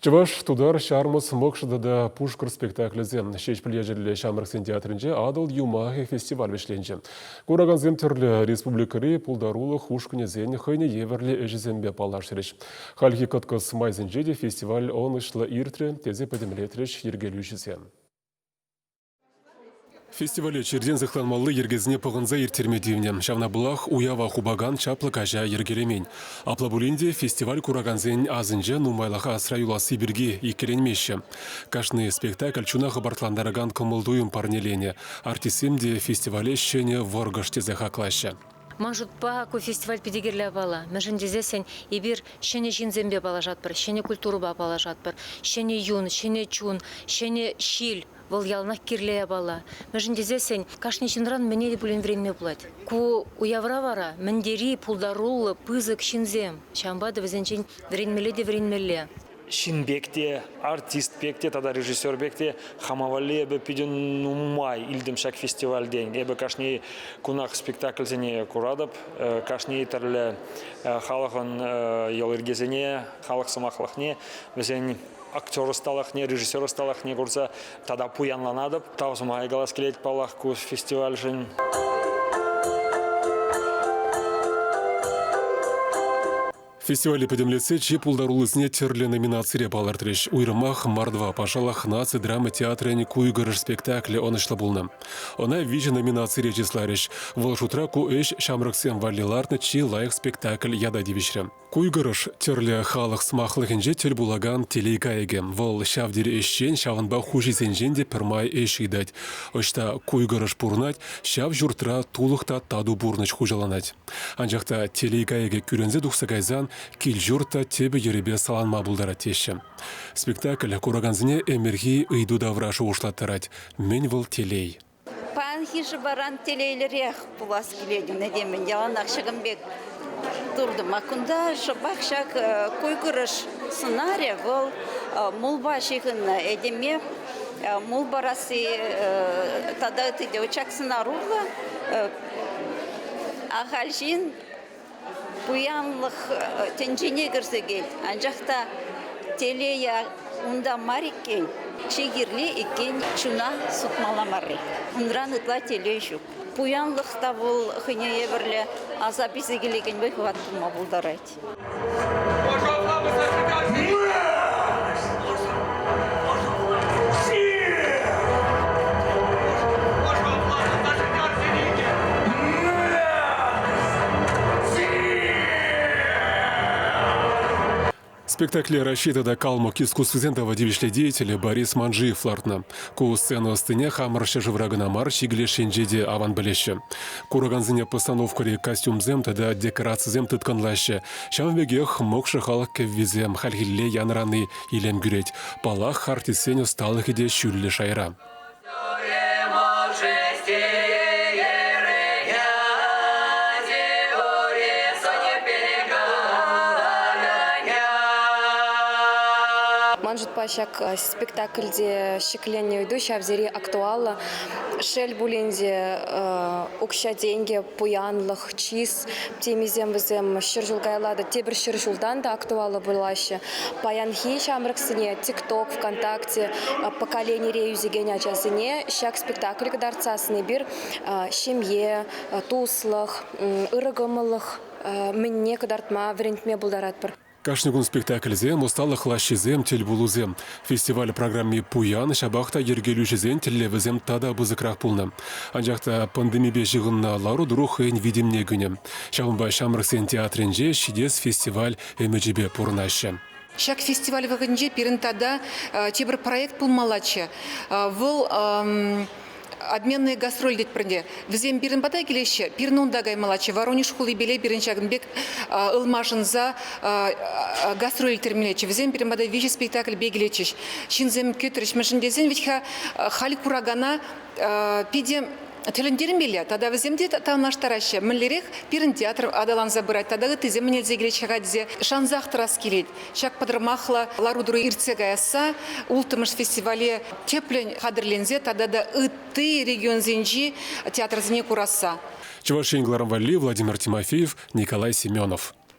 Чӑваш, тутар, ҫармӑс, мӑкшӑ тата пушкӑрт спектаклӗсем Ҫеҫпӗл ячӗллӗ ҫамрӑксен театрӗнче Атӑл юмахӗ фестиваль вӗҫленчӗ. Куракансем тӗрлӗ республикӑри пултарулӑх ушкӑнӗсен хӑйне евӗрлӗ ӗҫӗсемпе паллашрӗҫ. Хальхи кӑткӑс майсенче те фестиваль ӑнӑҫлӑ иртрӗ тесе пӗтӗмлетрӗҫ йӗркелӳҫӗсем. Фестивале чиртен сыхланмалли йӗркесене пӑхӑнса ирттерме тивнӗ. Ҫавна пулах уява хупакан чаплӑ каҫа йӗркелемен. Апла пулин те фестиваль куракансен асӗнче нумайлӑха асра юласси пирки иккӗленмеҫҫӗ. Кашни спектакль чуна хӑпартлантаракан кӑмӑл-туйӑм парнеленӗ. Артистсем те фестивале ҫӗнӗ вӑркӑш тесе хаклаҫҫӗ. Ман шутпа, ку фестиваль питӗ кирлӗ япала. Мӗншӗн тесессӗн эпир ҫӗнӗ ҫынсемпе паллашатпӑр, ҫӗнӗ культурӑпа паллашатпӑр, ҫӗнӗ юн, ҫӗнӗ чун, ҫӗнӗ ҫил. Вӑл яланах кирлӗ япала. Мӗншӗн тесессӗн кашни ҫынран мӗне те пулин вӗренме пулать. Ку уявра вара мӗн тери пултаруллӑ, пысӑк ҫынсем. Ҫавӑнпа та вӗсенчен вӗренмелле те вӗренмелле. Ҫын пек те, артист пек те тата режиссер пек те хама валли эпӗ питӗ нумай илтӗм ҫак фестивальтен. Эпӗ кашни кунах спектакльсене куратӑп, кашни тӗрлӗ халӑхӑн йӑл-йӗркесене, халӑх сӑмахлӑхне, вӗсен актер ӑсталӑхне, режиссер ӑсталӑхне курса тата пуянланатӑп. Тав сӑмахӗ калас килет, паллах, ку фестивальшӗн. Фестивале пӗтӗмлетсе чи пултаруллисене тӗрлӗ номинацире палӑртрӗҫ. Уйрӑмах Мордва патшалӑх наци драма театрӗн «Куйгӑрӑш» спектаклӗ ӑнӑҫлӑ пулнӑ. Ӑна виҫӗ номинацире чысларӗҫ. Вӑл шутра ку ӗҫ ҫамрӑксем валли лартнӑ чи лайӑх спектакль ята тивӗҫрӗ. Куйгӑрӑш тӗрлӗ халӑх сӑмахлӑхӗнче тӗл пулакан телей кайӑкӗ. Вӑл ҫав тери ӗҫчен, ҫавӑнпа хуҫисенчен те пӗрмай ӗҫ ыйтать. Ӑҫта куйгӑрӑш пурӑнать, ҫав ҫуртра тулӑх та тату пурнӑҫ хуҫаланать. Анчах та телей кайӑкӗ кӳренсе тухса кайсан кил-ҫурт та тӗпӗ-йӗрӗпе саланма пултарать теҫҫӗ. Спектакль куракансене ӗмӗрхи ыйту тавра шухӑшлаттарать. Мӗн вӑл телей? Паянхи шӑпаран телейлӗрех пулас килет ун этемӗн. Яланах ҫакӑн пек туртӑм. А кунта шӑпах ҫак куйкӑрӑш сӑнарӗ вӑл мулпа ҫыхӑннӑ этеме мул парасси тата ытти те. Ҫак сӑнар урлӑ ахаль ҫын пуянлӑх тӗнчине кӗрсе килет. Анчах та телее унта мар иккен. Чи кирли иккен чуна сутмалла марри. Унран ытла телей ҫук. Пуянлӑх та вӑл хӑйне евӗрлӗ асап илсе килекен вӑй-хӑват пулма пултарать. Спектакле Раҫҫей тата калмӑк искусствисен тава тивӗҫлӗ деятелӗ Борис Манджиев лартнӑ. Ку сцена ӑстине хамӑр ҫӗршывра кӑна мар, чикӗ леш енче те аван пӗлеҫҫӗ. Куракансене постановкӑри костюмсем тата декорацисем тыткӑнлаҫҫӗ. Ҫавӑн пекех мӑкшӑ халӑх кӗввисем хальхилле янӑрани илем кӳрет. Паллах, артистсен ӑсталӑхӗ те ҫӳллӗ шайра. Ман шутпа, ҫак спектакльте ҫӗкленнӗ ыйту ҫав тери актуаллӑ. Шел пулин те, укҫа-тенкӗ, пуянлӑх, чыс темисем вӗсем 100 ҫул каялла та тепӗр 100 ҫултан та актуаллӑ пулаҫҫӗ. Паянхи ҫамрӑксене ТикТок, ВКонтакте поколенире ӳсекен ачасене ҫак спектакль кӑтартсассӑн эпир ҫемье, туслӑх, ырӑ кӑмӑллӑх мӗнне кӑтартма, вӗрентме пултаратпӑр. Кашни кун спектакльсем, ӑсталӑх лаҫҫисем, тӗлпулусем. Фестиваль программи пуян, ҫапах та йӗркелӳҫӗсен тӗллевӗсем тата пысӑкрах пулнӑ. Анчах та пандемипе ҫыхӑннӑ лару-тӑру хӑйӗн витӗмне кӳнӗ. Ҫавӑнпа Ҫамрӑксен театрӗнче ҫитес фестиваль ӗмӗчӗпе пурӑнаҫҫӗ. Ҫак фестиваль вӑхӑтӗнче пирӗн тата тепӗр проект пулмаллаччӗ. Вӑл обменные гастроль тетпӗр ӗнтӗ. Вӗсем пирӗн пата килеҫҫӗ, пирӗн унта каймаллаччӗ. Воронеж хулипеле пирӗн ҫакӑн пек ылмашӑнса гастроль ирттермеллеччӗ. Вӗсем пирӗн пата виҫӗ спектакльпе килетчӗҫ. Ҫынсем кӗтрӗҫ. Мӗншӗн тесен вӗт-ха халь куракана питӗ тӗлӗнтермелле тата вӗсем те танлаштараҫҫӗ. Мӗнлерех пирӗн театр аталанса пырать тата ыттисем мӗн илсе килет-ха тесе шансах тӑрас килет. Ҫак пӑтӑрмахлӑ лару-тӑру иртсе каясса улттӑмӗш фестивале тӗплӗн хатӗрленсе тата та ытти регионсенчи театрсене курасса. Чӑваш Ен кӑларӑм валли Владимир Тимофеев, Николай Семенов.